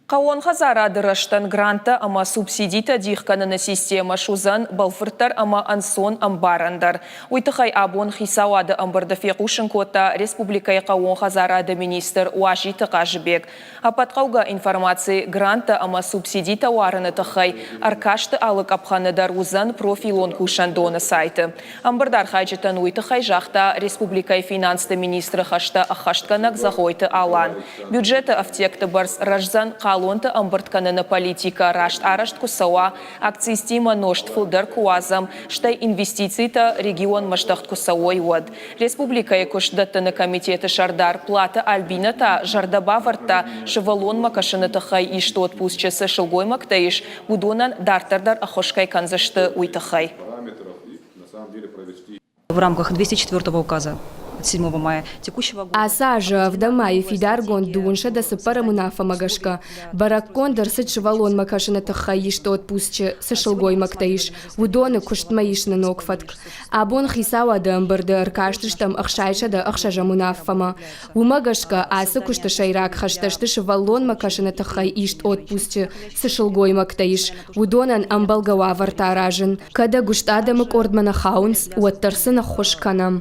Хъӕууон хӕдзарады рӕзтӕн гранттӕ ӕмӕ субсидитӕ дих кӕныны системӕ суыдзӕн бӕлвырддӕр ӕмӕ ӕнцон ӕмбарӕндӕр. Уый тыххӕй абон хицауады ӕмбырды фехъусын кодта республикӕйы хъӕууон хӕдзарады министр Уазиты Хъазыбег. Ӕппӕт хъӕугӕ информаци гранттӕ ӕмӕ субсидитӕ уарыны тыххӕй ӕркасты алы къӕпхӕны дӕр уыдзӕн профилон кусӕндоны сайты. Ӕмбырды архайджытӕн уый тыххӕй загъта республикӕйы финансты министры хӕстӕ ӕххӕстгӕнӕг Зӕгъойты Алан. Бюджеты ӕфтиӕгты бӕрц рӕздзӕн, хъалонты ӕмбырд кӕныны политикӕ раст арӕзт куы цӕуа, акцизтимӕ нозт фылдӕр куы уадзӕм, стӕй инвестицитӕ регионмӕ здӕхт куы цӕуой, уӕд. Республикӕйы куыст дӕттыны комитеты сӕрдар Платы Альбинӕ та зӕрдӕ бавӕрдта, сывӕллонмӕ кӕсыны тыххӕй ист отпусчы цы сылгоймӕгтӕ ис, уыдонӕн дарддӕр дӕр ӕххуыс кӕй кӕндзысты, уый тыххӕй. В рамках 204 указа от 7 мая текущего года. Ацы азы ӕвдӕм мӕйы фидаргонд 204 уынаффӕмӕ гӕсгӕ, бӕрӕггонд ӕрцыд сывӕллонмӕ кӕсыны тыххӕй ист отпусчы цы сылгоймӕгтӕ ис, уыдоны куыстмӕ исыны ног фӕтк. Абон хицауады ӕмбырды ӕркастыстӕм 606 уынаффӕмӕ. Уымӕ гӕсгӕ ацы куысты сӕйраг хӕстӕ сты сывӕллонмӕ кӕсыны тыххӕй ист отпусчы цы сылгоймӕгтӕ ис, уыдонӕн ӕмбӕлгӕ уавӕртӕ аразын. Кӕд ӕгуыст адӕмы къордмӕ нӕ хауынц, уӕддӕр сын ӕххуыс кӕнӕм.